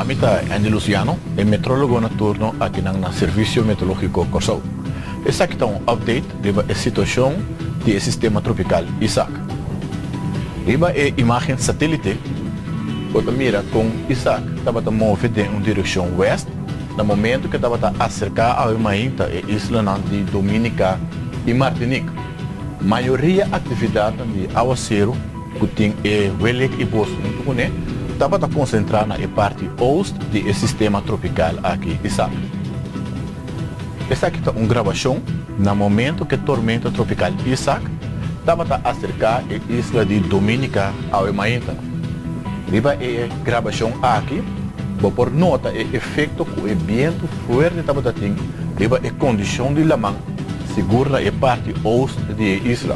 Ami ta Andy Luciano, e metrologo na turno akinan na Servisio Meteorológiko Kòrsou. Esaki ta un update riba e situashon di e sistema tropikal Isaac. Riba e imágen satélite bo ta mira kon Isaac tabata move den un direkshon wèst na momentu ku e tabata aserká awe mainta e islanan di Dominica i Martinique. Mayoria aktividatnan di awaseru ku tin e welek i bos huntu kuné, tabata konsentrá na e parti oost di e sistema tropikal aki, Isaac. Esaki ta un grabashon na momentu ku e tormenta tropikal Isaac tabata aserká e isla di Dominica awe mainta. Riba e grabashon aki bo por nota e efekto ku e bientu fuerte tabata tin riba e kondishon di laman, sigur na e parti oost di e isla.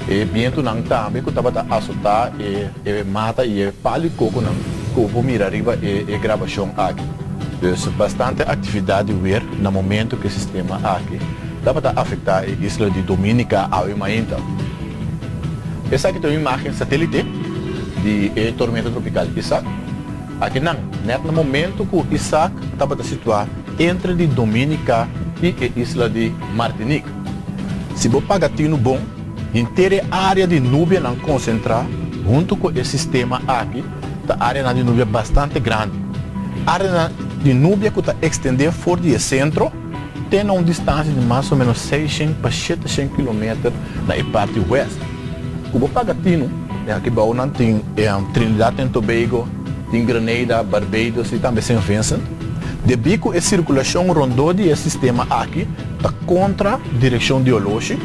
E bientunan tambe ku tabata asotá e e mata i e palu di kokonan ku bo por mira riba e e grabashon aki. Dus bastante aktividat di wer na momentu ku e sistema aki tabata afektá e isla di Dominica awe mainta. Esaki ta un imágen satélite di e tormenta tropikal Isaac. Akinan, nèt na momentu ku Isaac tabata situá entre di Dominica i e isla di Martinique. Si bo paga tinu bon, henter e área di nubianan konsentrá huntu ku e sistema aki ta áreanan di nubia bastante grandi. Áreanan di nubia ku ta ekstendé for di e sentro te na un distansia di mas o ménos seishent pa sheteshent kilometer na e parti wèst. Ku bo paga tinu, aki bou nan tin Trinidad and Tobago, tin Grenada, Barbados i tambe Saint Vincent. Debí ku e sirkulashon rondó di e sistema aki ta kontra direkshon di oloshi,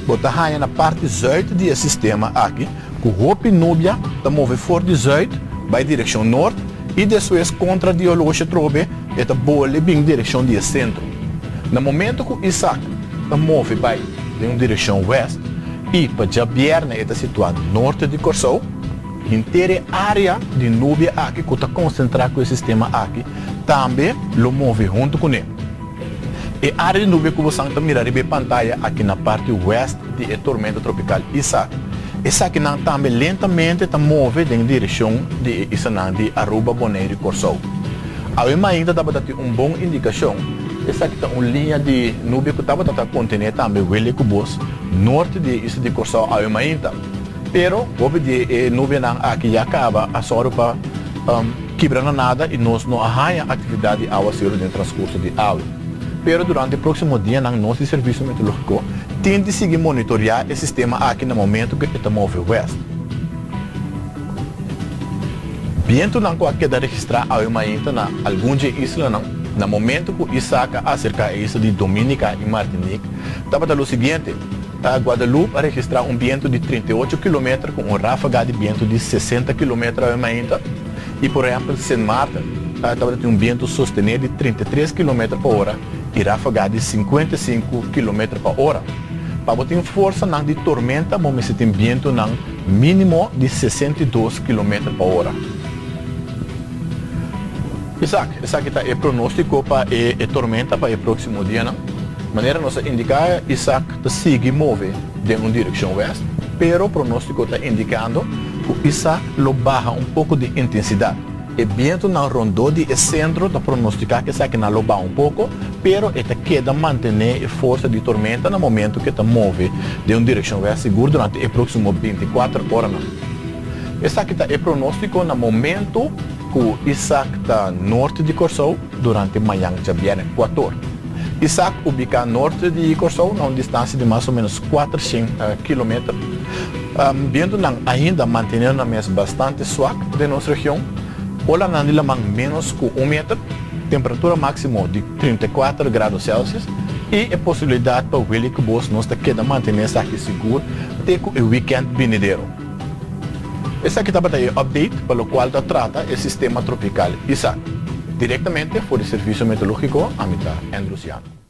bo ta haña na parti zùit di e sistema aki ku hopi nubia ta move for di zùit bai direkshon nort i despues kontra di oloshi atrobe e ta bole bin direkshon di e sentro. Na momento ku Isaac ta move bai den un direkshon wèst i pa djabièrnè e ta situá norte di Kòrsou, Henter e área di nubia aki ku ta konsentrá ku e sistema aki tambe lo move huntu kuné. E área di nubia ku bosan ta mira riba e pantaya aki na parti wèst di e tormenta tropikal Isaac, esakinan tambe lentamente ta move den direkshon di e islanan di Aruba, Boneiru i Kòrsou. Awe mainta tabata tin un bon indikashon, esaki ta un liña di nubia ku tabata ta kontené tambe wele ku bos norte di e isla di Kòrsou awe mainta. Pero hopi di e nubianan aki ya kaba a sòru pa kibra na nada i nos no a haña aktividat di awaseru den transkurso di awe. Pero durante e próksimo dianan nos di Servisio Meteorológiko tin di sigui monitoriá e sistema aki na momentu ku e ta move wèst. Bientunan ku a keda registrá awe mainta na algun dje islanan na momentu ku Isaac a aserká e isla di Dominica i Martinique tabata lo siguiente. Guadeloupe a registrá un bientu di 38 kilometer ku un ráfaga di bientu di 60 kilometer awe mainta i por ehèmpel Sint Maarten tabata tin un bientu sostené di 33 kilometer pa ora i ráfaga di 55 kilometer pa ora. Pa bo tin forsanan di tormenta bo mester tin bientunan mínimo di 62 kilometer pa ora. Isaac, esaki ta e pronóstiko pa e tormenta pa e próksimo dianan. Manera nos a indiká, Isaac ta sigui move den un direkshon wèst, pero pronóstiko ta indikando ku Isaac lo baha un poko di intensidat. E bientunan rondó di e sentro ta pronostiká ku esakinan lo baha un poko, pero e ta keda mantené e forsa di tormenta na momentu ku e ta move den un direkshon wèst sigur durante e próksimo 24 oranan. Esaki ta e pronóstiko na momentu ku Isaac ta norte di Kòrsou durante mañan djabièrnè kuator. Isaac ubiká norte di Kòrsou na un distansia di mas o ménos kuatershen kilometer. Bientunan ainda mantenendo nan mes bastante swak den nos region. Olanan di laman ménos ku un meter, temperatura máksimo di 34 grado Celsius i e posibilidat pa weli ku bos nos ta keda mantené esaki sigur te ku e wikènt binidero. Esaki tabata e update pa lokual ta trata e sistema tropikal Isaac. Direktamente for di Servisio Meteorológiko, ami ta Andrew Siano.